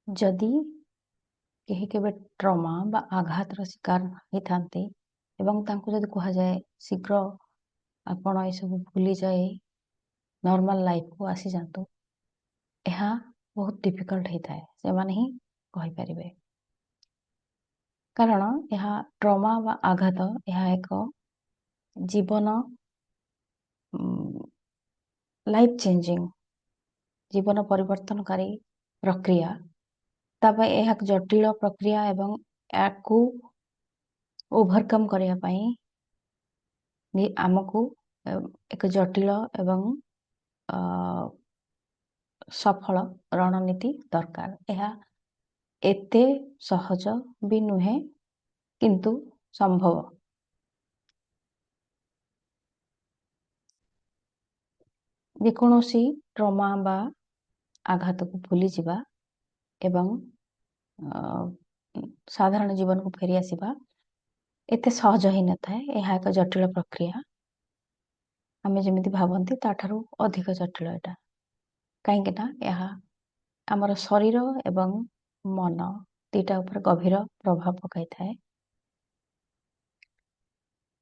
ଯଦି କେହି କେବେ ଟ୍ରମା ବା ଆଘାତର ଶିକାର ହେଇଥାନ୍ତି ଏବଂ ତାଙ୍କୁ ଯଦି କୁହାଯାଏ ଶୀଘ୍ର ଆପଣ ଏସବୁ ଭୁଲିଯାଇ ନର୍ମାଲ ଲାଇଫକୁ ଆସିଯାଆନ୍ତୁ, ଏହା ବହୁତ ଡିଫିକଲ୍ଟ ହେଇଥାଏ। ସେମାନେ ହିଁ କହିପାରିବେ, କାରଣ ଏହା ଟ୍ରମା ବା ଆଘାତ ଏହା ଏକ ଜୀବନ ଲାଇଫ ଚେଞ୍ଜିଂ, ଜୀବନ ପରିବର୍ତ୍ତନକାରୀ ପ୍ରକ୍ରିୟା। ତା ପାଇଁ ଏହା ଏକ ଜଟିଳ ପ୍ରକ୍ରିୟା ଏବଂ ଏହାକୁ ଓଭରକମ୍ କରିବା ପାଇଁ ଆମକୁ ଏକ ଜଟିଳ ଏବଂ ସଫଳ ରଣନୀତି ଦରକାର। ଏହା ଏତେ ସହଜ ବି ନୁହେଁ, କିନ୍ତୁ ସମ୍ଭବ। ଯେକୌଣସି ଟ୍ରମା ବା ଆଘାତକୁ ଭୁଲିଯିବା ଏବଂ ସାଧାରଣ ଜୀବନକୁ ଫେରିଆସିବା ଏତେ ସହଜ ହେଇନଥାଏ। ଏହା ଏକ ଜଟିଳ ପ୍ରକ୍ରିୟା, ଆମେ ଯେମିତି ଭାବନ୍ତି ତାଠାରୁ ଅଧିକ ଜଟିଳ ଏଇଟା। କାହିଁକି ନା ଏହା ଆମର ଶରୀର ଏବଂ ମନ ଦୁଇଟା ଉପରେ ଗଭୀର ପ୍ରଭାବ ପକାଇଥାଏ।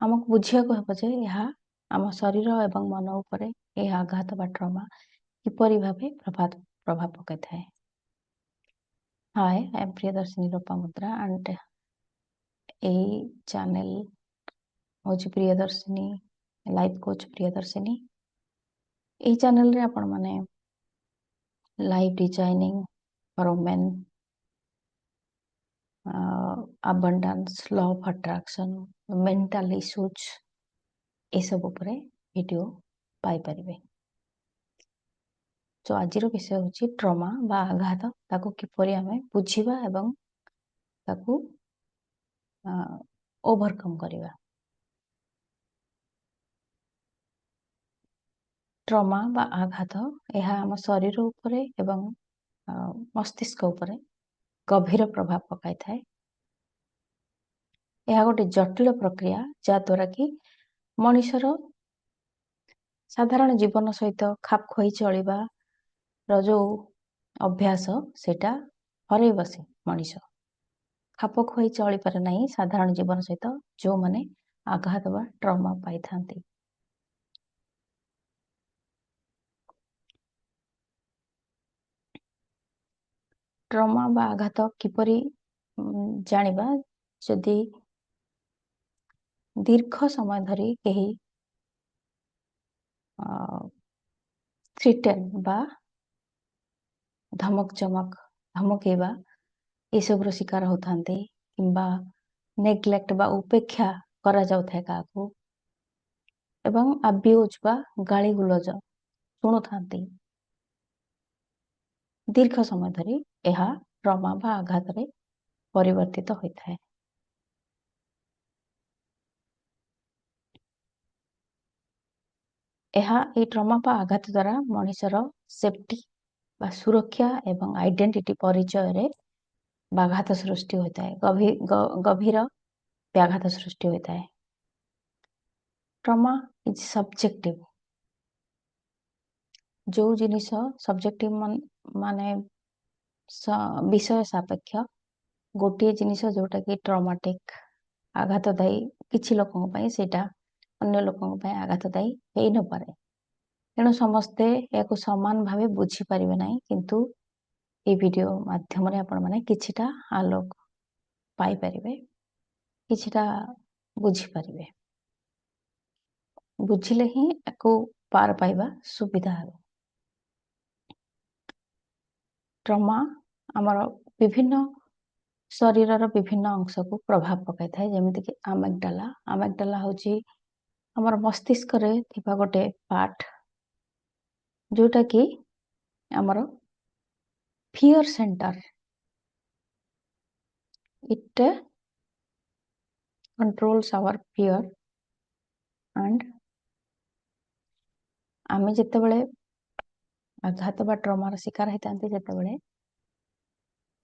ଆମକୁ ବୁଝିବାକୁ ହେବ ଯେ ଏହା ଆମ ଶରୀର ଏବଂ ମନ ଉପରେ ଏହି ଆଘାତ ବା ଟ୍ରମା କିପରି ଭାବେ ପ୍ରଭାବ ପକାଇଥାଏ। Hi, I am Priyadarshini Lopamudra and ଏଇ ଚ୍ୟାନେଲ ହେଉଛି ପ୍ରିୟଦର୍ଶିନୀ ଲାଇଫ କୋଚ୍ ପ୍ରିୟଦର୍ଶିନୀ। ଏହି ଚ୍ୟାନେଲରେ ଆପଣମାନେ life designing for women, abundance, law of attraction, mental issues ଏସବୁ ଉପରେ ଭିଡ଼ିଓ ପାଇପାରିବେ। ତ ଆଜିର ବିଷୟ ହେଉଛି ଟ୍ରମା ବା ଆଘାତ, ତାକୁ କିପରି ଆମେ ବୁଝିବା ଏବଂ ତାକୁ ଓଭରକମ୍ କରିବା। ଟ୍ରମା ବା ଆଘାତ ଏହା ଆମ ଶରୀର ଉପରେ ଏବଂ ମସ୍ତିଷ୍କ ଉପରେ ଗଭୀର ପ୍ରଭାବ ପକାଇଥାଏ। ଏହା ଗୋଟେ ଜଟିଳ ପ୍ରକ୍ରିୟା ଯାହାଦ୍ୱାରା କି ମଣିଷର ସାଧାରଣ ଜୀବନ ସହିତ ଖାପ ଖୁଆଇ ଚଳିବାର ଯୋଉ ଅଭ୍ୟାସ ସେଇଟା ହରେଇ ବସେ। ମଣିଷ ଖାପ ଖୁଆଇ ଚଳିପାରେ ନାହିଁ ସାଧାରଣ ଜୀବନ ସହିତ ଯେଉଁମାନେ ଆଘାତ ବା ଟ୍ରମା ପାଇଥାନ୍ତି। ଟ୍ରମା ବା ଆଘାତ କିପରି ଜାଣିବା? ଯଦି ଦୀର୍ଘ ସମୟ ଧରି କେହି ଥ୍ରିଟେନ୍ ବା ଧମକ ଚମକ, ଧମକେଇବା ଏସବୁର ଶିକାର ହେଉଥାନ୍ତି, କିମ୍ବା ନେଗ୍ଲେକ୍ଟ ବା ଉପେକ୍ଷା କରାଯାଉଥାଏ କାହାକୁ, ଏବଂ ଆବ୍ୟୁଜ୍ ବା ଗାଳି ଗୁଲଜ ଶୁଣୁଥାନ୍ତି ଦୀର୍ଘ ସମୟ ଧରି, ଏହା ଟ୍ରମା ବା ଆଘାତରେ ପରିବର୍ତ୍ତିତ ହୋଇଥାଏ। ଏହା ଏଇ ଟ୍ରମା ବା ଆଘାତ ଦ୍ୱାରା ମଣିଷର ସେଫ୍ଟି ବା ସୁରକ୍ଷା ଏବଂ ଆଇଡେଣ୍ଟିଟି ପରିଚୟରେ ବ୍ୟାଘାତ ସୃଷ୍ଟି ହୋଇଥାଏ, ଗଭୀର ବ୍ୟାଘାତ ସୃଷ୍ଟି ହୋଇଥାଏ। Trauma is subjective. ଯୋଉ ଜିନିଷ ସବଜେକ୍ଟିଭ ମାନେ ବିଷୟ ସାପେକ୍ଷ, ଗୋଟିଏ ଜିନିଷ ଯୋଉଟା କି ଟ୍ରମାଟିକ ଆଘାତଦାୟୀ କିଛି ଲୋକଙ୍କ ପାଇଁ, ସେଇଟା ଅନ୍ୟ ଲୋକଙ୍କ ପାଇଁ ଆଘାତଦାୟୀ ହେଇନପାରେ। ତେଣୁ ସମସ୍ତେ ଏହାକୁ ସମାନ ଭାବେ ବୁଝିପାରିବେ ନାହିଁ, କିନ୍ତୁ ଏଇ ଭିଡ଼ିଓ ମାଧ୍ୟମରେ ଆପଣମାନେ କିଛିଟା ଆଲୋକ ପାଇପାରିବେ, କିଛିଟା ବୁଝିପାରିବେ। ବୁଝିଲେ ହିଁ ଏହାକୁ ପାର ପାଇବା ସୁବିଧା ହେବ। ଟ୍ରମା ଆମର ବିଭିନ୍ନ ଶରୀରର ବିଭିନ୍ନ ଅଂଶକୁ ପ୍ରଭାବ ପକାଇଥାଏ, ଯେମିତିକି ଆମେଗଡାଲା। ଆମେଗଡାଲା ହେଉଛି ଆମର ମସ୍ତିଷ୍କରେ ଥିବା ଗୋଟେ ପାର୍ଟ ଯୋଉଟା କି ଆମର fear centre. It controls our fear and ଆମେ ଯେତେବେଳେ ଆଘାତ ବା ଟ୍ରମାର ଶିକାର ହେଇଥାନ୍ତି, ସେତେବେଳେ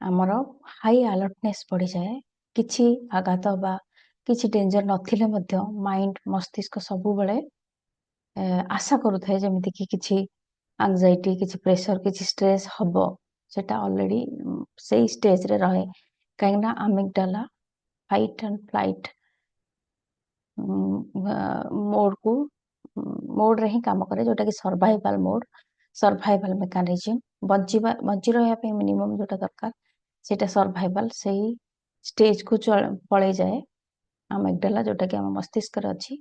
ଆମର ହାଇ ଆଲର୍ଟନେସ୍ ବଢ଼ିଯାଏ। କିଛି ଆଘାତ ବା କିଛି ଡେଞ୍ଜର ନଥିଲେ ମଧ୍ୟ ମାଇଣ୍ଡ, ମସ୍ତିଷ୍କ ସବୁବେଳେ ଆଶା କରୁଥାଏ ଯେମିତିକି କିଛି ଆଂଜାଇଟି, କିଛି ପ୍ରେସର, କିଛି ଷ୍ଟ୍ରେସ୍ ହବ, ସେଟା ଅଲରେଡି ସେଇ ଷ୍ଟେଜରେ ରହେ, କାହିଁକିନା ଆମିଗଡାଲା ଫାଇଟ୍ ଆଣ୍ଡ ଫ୍ଲାଇଟ୍ ମୋଡକୁ ମୋଡରେ ହିଁ କାମ କରେ, ଯୋଉଟା କି ସର୍ଭାଇଭାଲ ମୋଡ, ସର୍ଭାଇଭାଲ ମେକାନିଜିମ। ବଞ୍ଚି ରହିବା ପାଇଁ ମିନିମମ୍ ଯୋଉଟା ଦରକାର ସେଇଟା ସର୍ଭାଇଭାଲ, ସେଇ ଷ୍ଟେଜକୁ ପଳେଇଯାଏ ଆମିଗଡାଲା, ଯୋଉଟା କି ଆମ ମସ୍ତିଷ୍କରେ ଅଛି।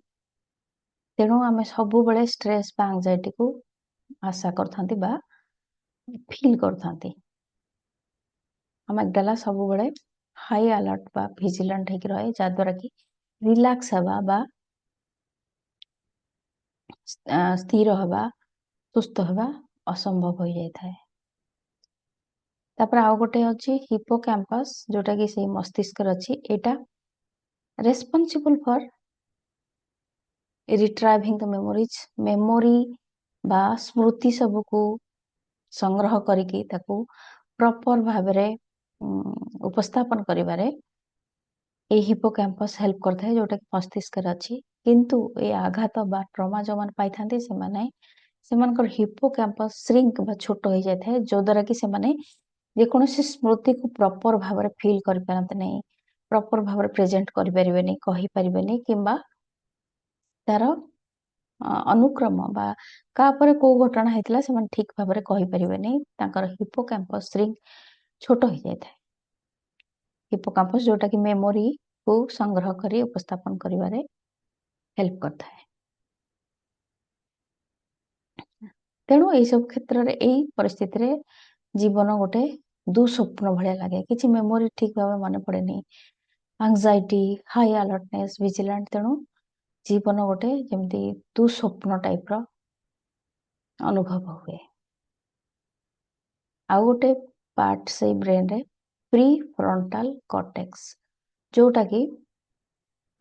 ତେଣୁ ଆମେ ସବୁବେଳେ ଷ୍ଟ୍ରେସ୍ ବା ଆଂଜାଇଟିକୁ ଆଶା କରିଥାନ୍ତି ବା ଫିଲ୍ କରିଥାନ୍ତି। ଆମିଗଡାଲା ସବୁବେଳେ ହାଇ ଆଲର୍ଟ ବା ଭିଜିଲାଣ୍ଟ ହେଇକି ରହେ, ଯାହାଦ୍ୱାରା କି ରିଲାକ୍ସ ହେବା ବା ସ୍ଥିର ହେବା, ସୁସ୍ଥ ହେବା ଅସମ୍ଭବ ହୋଇଯାଇଥାଏ। ତାପରେ ଆଉ ଗୋଟେ ଅଛି ହିପୋକ୍ୟାମ୍ପସ୍, ଯୋଉଟା କି ସେଇ ମସ୍ତିଷ୍କରେ ଅଛି। ଏଇଟା responsible for retrieving the memories, memory ବା ସ୍ମୃତି ସବୁକୁ ସଂଗ୍ରହ କରିକି ତାକୁ ପ୍ରପର ଭାବରେ ଉପସ୍ଥାପନ କରିବାରେ ଏଇ ହିପୋକ୍ୟାମ୍ପସ୍ ହେଲ୍ପ କରିଥାଏ, ଯୋଉଟା କି ମସ୍ତିଷ୍କରେ ଅଛି। କିନ୍ତୁ ଏ ଆଘାତ ବା ଟ୍ରମା ଯୋଉମାନେ ପାଇଥାନ୍ତି ସେମାନଙ୍କର ହିପୋକ୍ୟାମ୍ପସ୍ ଶ୍ରିଙ୍କ ବା ଛୋଟ ହେଇଯାଇଥାଏ, ଯୋଉଦ୍ୱାରା କି ସେମାନେ ଯେକୌଣସି ସ୍ମୃତିକୁ ପ୍ରପର ଭାବରେ ଫିଲ୍ କରିପାରନ୍ତି ନାହିଁ, ପ୍ରପର ଭାବରେ ପ୍ରେଜେଣ୍ଟ କରିପାରିବେନି, କହିପାରିବେନି, କିମ୍ବା ତାର ଅନୁକ୍ରମ ବା କାହା ପରେ କୋଉ ଘଟଣା ହେଇଥିଲା ସେମାନେ ଠିକ ଭାବରେ କହିପାରିବେନି। ତାଙ୍କର ହିପୋକ୍ୟାମ୍ପସ୍ ଶ୍ରିଙ୍କ ଛୋଟ ହେଇଯାଇଥାଏ। ହିପୋକାମ୍ପସ୍ ଯୋଉଟା କି ମେମୋରିକୁ ସଂଗ୍ରହ କରି ଉପସ୍ଥାପନ କରିବାରେ ହେଲ୍ପ କରିଥାଏ। ତେଣୁ ଏଇସବୁ କ୍ଷେତ୍ରରେ, ଏଇ ପରିସ୍ଥିତିରେ ଜୀବନ ଗୋଟେ ଦୁଃସ୍ୱପ୍ନ ଭଳିଆ ଲାଗେ। କିଛି ମେମୋରି ଠିକ ଭାବରେ ମନେ ପଡେନି, ଆଂଜାଇଟି, ହାଇ ଆଲର୍ଟନେସ୍, ଭିଜିଲାଣ୍ଟ। ତେଣୁ ଜୀବନ ଗୋଟେ ଯେମିତି ଦୁଃସ୍ୱପ୍ନ ଟାଇପର ଅନୁଭବ ହୁଏ। ଆଉ ଗୋଟେ ପାର୍ଟ ସେଇ ବ୍ରେନରେ ପ୍ରି ଫ୍ରଣ୍ଟାଲ କର୍ଟେକ୍ସ, ଯୋଉଟା କି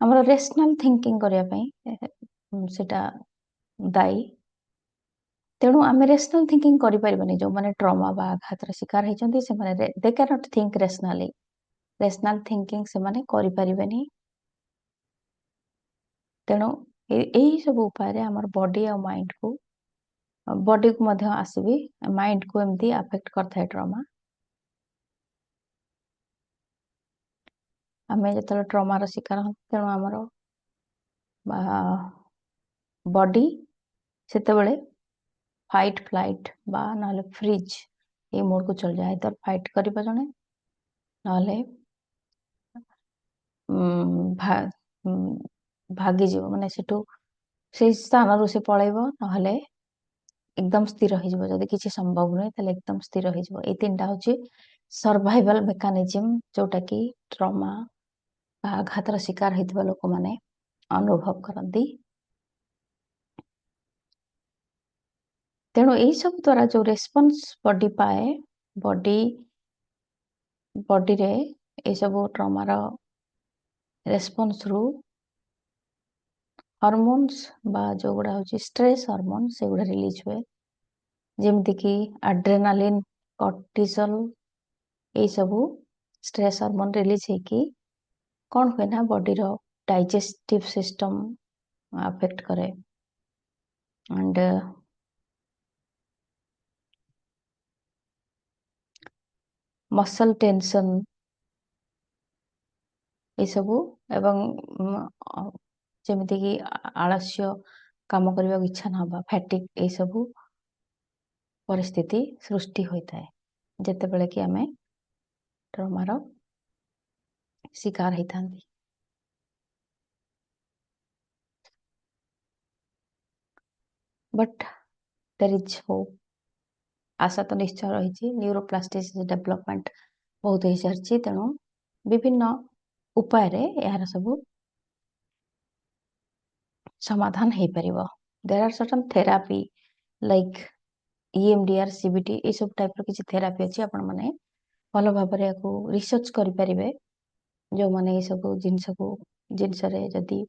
ଆମର ରେସନାଲ ଥିଙ୍କିଂ କରିବା ପାଇଁ ସେଟା ଦାୟୀ। ତେଣୁ ଆମେ ରେସନାଲ ଥିଙ୍କିଂ କରିପାରିବାନି। ଯୋଉମାନେ ଟ୍ରମା ବା ଆଘାତର ଶିକାର ହେଇଛନ୍ତି ସେମାନେ ଦେ କ୍ୟାନଟ୍ ଥିଙ୍କ ରେସନାଲି, ରେସନାଲ ଥିଙ୍କିଂ ସେମାନେ କରିପାରିବେନି। ତେଣୁ ଏଇ ସବୁ ଉପାୟରେ ଆମର ବଡି ଆଉ ମାଇଣ୍ଡକୁ, ବଡିକୁ ମଧ୍ୟ ଆସିବି ମାଇଣ୍ଡକୁ ଏମିତି ଆଫେକ୍ଟ କରିଥାଏ ଟ୍ରମା। ଆମେ ଯେତେବେଳେ ଟ୍ରମାର ଶିକାର ହୁଅନ୍ତି, ତେଣୁ ଆମର ବଡି ସେତେବେଳେ ଫାଇଟ୍ ଫ୍ଲାଇଟ୍ ବା ନହେଲେ ଫ୍ରିଜ୍ ଏଇ ମୋଡକୁ ଚଳିଯାଏ। ତ ଫାଇଟ୍ କରିବ ଜଣେ, ନହେଲେ ଭାଗିଯିବ, ମାନେ ସେଠୁ ସେଇ ସ୍ଥାନରୁ ସେ ପଳେଇବ, ନହେଲେ ଏକଦମ ସ୍ଥିର ହେଇଯିବ। ଯଦି କିଛି ସମ୍ଭବ ନୁହେଁ ତାହେଲେ ଏକଦମ ସ୍ଥିର ହେଇଯିବ। ଏଇ ତିନିଟା ହଉଛି ସର୍ଭାଇଭାଲ ମେକାନିଜିମ, ଯୋଉଟା କି ଟ୍ରମା ବା ଆଘାତର ଶିକାର ହେଇଥିବା ଲୋକମାନେ ଅନୁଭବ କରନ୍ତି। ତେଣୁ ଏଇ ସବୁ ଦ୍ୱାରା ଯୋଉ ରେସ୍ପନ୍ସ ବଡି ପାଏ, ବଡିରେ ଏଇସବୁ ଟ୍ରମାର ରେସ୍ପନ୍ସରୁ ହରମୋନ୍ସ ବା ଯୋଉଗୁଡ଼ା ହଉଛି ଷ୍ଟ୍ରେସ୍ ହରମୋନ, ସେଗୁଡ଼ା ରିଲିଜ ହୁଏ, ଯେମିତିକି ଆଡ୍ରେନାଲିନ୍, କର୍ଟିସଲ, ଏଇସବୁ ଷ୍ଟ୍ରେସ୍ ହରମୋନ ରିଲିଜ ହେଇକି କ'ଣ ହୁଏ ନା ବଡିର ଡାଇଜେଷ୍ଟିଭ ସିଷ୍ଟମ ଆଫେକ୍ଟ କରେ ଆଣ୍ଡ ମସଲ ଟେନସନ ଏସବୁ, ଏବଂ ଯେମିତିକି ଆଳସ୍ୟ, କାମ କରିବାକୁ ଇଚ୍ଛା ନ ହବା, ଫ୍ୟାଟିକ୍, ଏଇସବୁ ପରିସ୍ଥିତି ସୃଷ୍ଟି ହୋଇଥାଏ ଯେତେବେଳେ କି ଆମେ ଟ୍ରମାର ଶିକାର ହେଇଥାନ୍ତି। But there is hope, ଆଶା ତ ନିଶ୍ଚୟ ରହିଛି। ନ୍ୟୁରୋପ୍ଲାଷ୍ଟିସିଟି ଡେଭଲପମେଣ୍ଟ ବହୁତ ହେଇସାରିଛି, ତେଣୁ ବିଭିନ୍ନ ଉପାୟରେ ଏହାର ସବୁ ସମାଧାନ ହେଇପାରିବ। There are certain therapy like EMDR, CBT, ଏଇସବୁ ଟାଇପର କିଛି ଥେରାପି ଅଛି। ଆପଣମାନେ ଭଲ ଭାବରେ ୟାକୁ ରିସର୍ଚ୍ଚ କରିପାରିବେ। ଯୋଉମାନେ ଏଇସବୁ ଜିନିଷରେ ଯଦି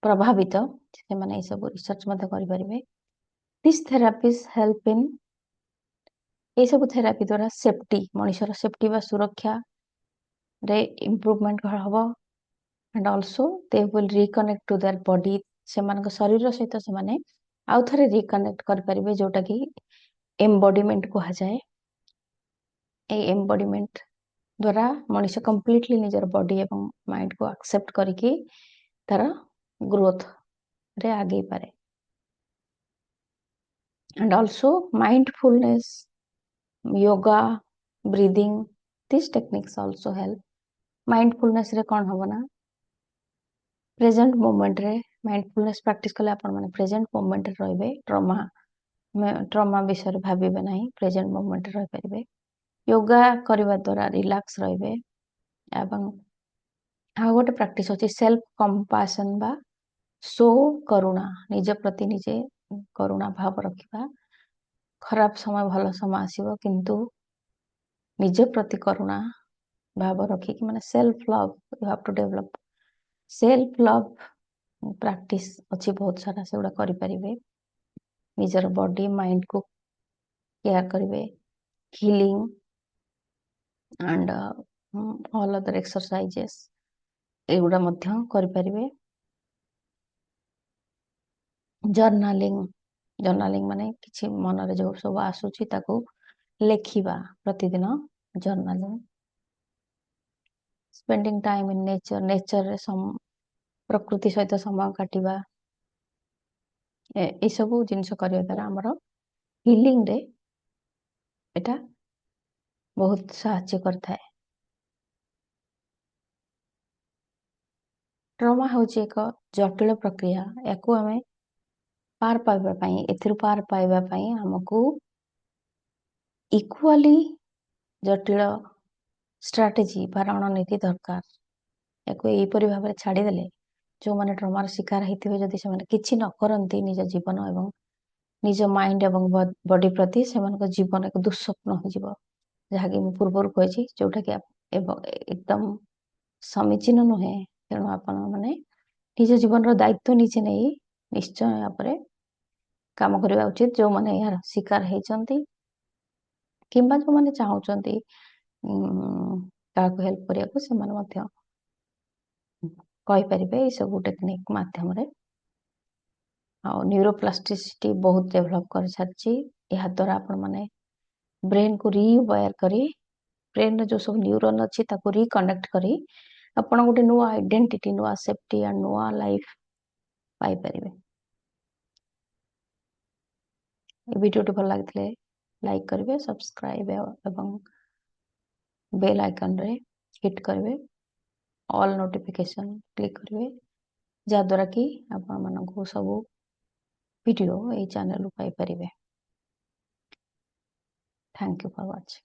ପ୍ରଭାବିତ, ସେମାନେ ଏଇସବୁ ରିସର୍ଚ୍ଚ ମଧ୍ୟ କରିପାରିବେ। This ଥେରାପିସ୍ ହେଲ୍ପ ଇନ୍, ଏଇସବୁ ଥେରାପି ଦ୍ୱାରା ସେଫ୍ଟି, ମଣିଷର ସେଫ୍ଟି ବା ସୁରକ୍ଷାରେ ଇମ୍ପ୍ରୁଭମେଣ୍ଟ ହବ, and also they will reconnect to their body. ସେମାନଙ୍କ ଶରୀର ସହିତ ସେମାନେ ଆଉ ଥରେ ରିକନେକ୍ଟ କରିପାରିବେ, ଯୋଉଟା କି ଏମ୍ବଡିମେଣ୍ଟ କୁହାଯାଏ। ଏଇ ଏମ୍ବଡିମେଣ୍ଟ ଦ୍ୱାରା ମଣିଷ କମ୍ପ୍ଲିଟଲି ନିଜର ବଡି ଏବଂ ମାଇଣ୍ଡକୁ ଆକ୍ସେପ୍ଟ କରିକି ତାର ଗ୍ରୋଥରେ ଆଗେଇ ପାରେ। And also mindfulness, yoga, breathing, these techniques also help. Mindfulness ରେ କଣ ହବ ନା, ପ୍ରେଜେଣ୍ଟ ମୋମେଣ୍ଟରେ ମାଇଣ୍ଡଫୁଲନେସ୍ ପ୍ରାକ୍ଟିସ କଲେ ଆପଣ ମାନେ ପ୍ରେଜେଣ୍ଟ ମୋମେଣ୍ଟରେ ରହିବେ, ଟ୍ରମା ବିଷୟରେ ଭାବିବେ ନାହିଁ, ପ୍ରେଜେଣ୍ଟ ମୋମେଣ୍ଟରେ ରହିପାରିବେ। ୟୋଗା କରିବା ଦ୍ୱାରା ରିଲାକ୍ସ ରହିବେ। ଏବଂ ଆଉ ଗୋଟେ ପ୍ରାକ୍ଟିସ ଅଛି ସେଲ୍ଫ କମ୍ପାସନ ବା ସ୍ୱ କରୁଣା, ନିଜ ପ୍ରତି ନିଜେ କରୁଣା ଭାବ ରଖିବା। ଖରାପ ସମୟ ଭଲ ସମୟ ଆସିବ, କିନ୍ତୁ ନିଜ ପ୍ରତି କରୁଣା ଭାବ ରଖିକି, ମାନେ self love, you have to develop self love practice ଅଛି ବହୁତ ସାରା, ସେଗୁଡ଼ା କରିପାରିବେ। ନିଜର ବଡି ମାଇଣ୍ଡକୁ କେୟାର କରିବେ। Healing and all other exercises ଏଗୁଡ଼ା ମଧ୍ୟ କରିପାରିବେ। ଜର୍ନାଲିଂ, ଜର୍ନାଲିଂ ମାନେ କିଛି ମନରେ ଯୋଉ ସବୁ ଆସୁଛି ତାକୁ ଲେଖିବା ପ୍ରତିଦିନ, journaling. Spending time in nature, ନେଚରରେ ପ୍ରକୃତି ସହିତ ସମୟ କାଟିବା, ଏସବୁ ଜିନିଷ କରିବା ଦ୍ୱାରା ଆମର ହିଲିଂରେ ଏଟା ବହୁତ ସାହାଯ୍ୟ କରିଥାଏ। ଟ୍ରମା ହେଉଛି ଏକ ଜଟିଳ ପ୍ରକ୍ରିୟା। ୟାକୁ ଆମେ ପାର ପାଇବା ପାଇଁ, ଏଥିରୁ ପାର ପାଇବା ପାଇଁ ଆମକୁ ଇକ୍ୱାଲି ଜଟିଳ ଷ୍ଟ୍ରାଟେଜି ବା ରଣନୀତି ଦରକାର। ୟାକୁ ଏହିପରି ଭାବରେ ଛାଡ଼ିଦେଲେ ଯେଉଁମାନେ ଟ୍ରମାର ଶିକାର ହେଇଥିବେ, ଯଦି ସେମାନେ କିଛି ନ କରନ୍ତି ନିଜ ଜୀବନ ଏବଂ ନିଜ ମାଇଣ୍ଡ ଏବଂ ବଡି ପ୍ରତି, ସେମାନଙ୍କ ଜୀବନ ଏକ ଦୁଃସ୍ୱପ୍ନ ହେଇଯିବ, ଯାହାକି ମୁଁ ପୂର୍ବରୁ କହିଛି, ଯୋଉଟାକି ଏବଂ ଏକଦମ ସମୀଚୀନ ନୁହେଁ। ତେଣୁ ଆପଣ ମାନେ ନିଜ ଜୀବନର ଦାୟିତ୍ୱ ନିଜେ ନେଇ ନିଶ୍ଚୟ ୟା ଉପରେ କାମ କରିବା ଉଚିତ। ଯେଉଁମାନେ ଏହାର ଶିକାର ହେଇଛନ୍ତି କିମ୍ବା ଯେଉଁମାନେ ଚାହୁଁଛନ୍ତି କାହାକୁ ହେଲ୍ପ କରିବାକୁ, ସେମାନେ ମଧ୍ୟ କହିପାରିବେ ଏଇସବୁ ଟେକ୍ନିକ ମାଧ୍ୟମରେ। ଆଉ ନ୍ୟୁରୋପ୍ଲାଷ୍ଟିସିଟି ବହୁତ ଡେଭଲପ କରିସାରିଛି। ଏହାଦ୍ୱାରା ଆପଣମାନେ ବ୍ରେନକୁ ରିୱାୟାର କରି, ବ୍ରେନର ଯୋଉ ସବୁ ନ୍ୟୁରନ୍ ଅଛି ତାକୁ ରିକନେକ୍ଟ କରି ଆପଣ ଗୋଟେ ନୂଆ ଆଇଡେଣ୍ଟିଟି, ନୂଆ ସେଫ୍ଟି ଆଣ୍ଡ ନୂଆ ଲାଇଫ ପାଇପାରିବେ। ଏ ଭିଡ଼ିଓଟି ଭଲ ଲାଗିଥିଲେ ଲାଇକ୍ କରିବେ, ସବସ୍କ୍ରାଇବ ଏବଂ ବେଲ୍ ଆଇକନରେ ହିଟ୍ କରିବେ, ଅଲ୍ ନୋଟିଫିକେସନ କ୍ଲିକ୍ କରିବେ, ଯାହାଦ୍ୱାରା କି ଆପଣମାନଙ୍କୁ ସବୁ ଭିଡ଼ିଓ ଏଇ ଚ୍ୟାନେଲରୁ ପାଇପାରିବେ। Thank you for watching.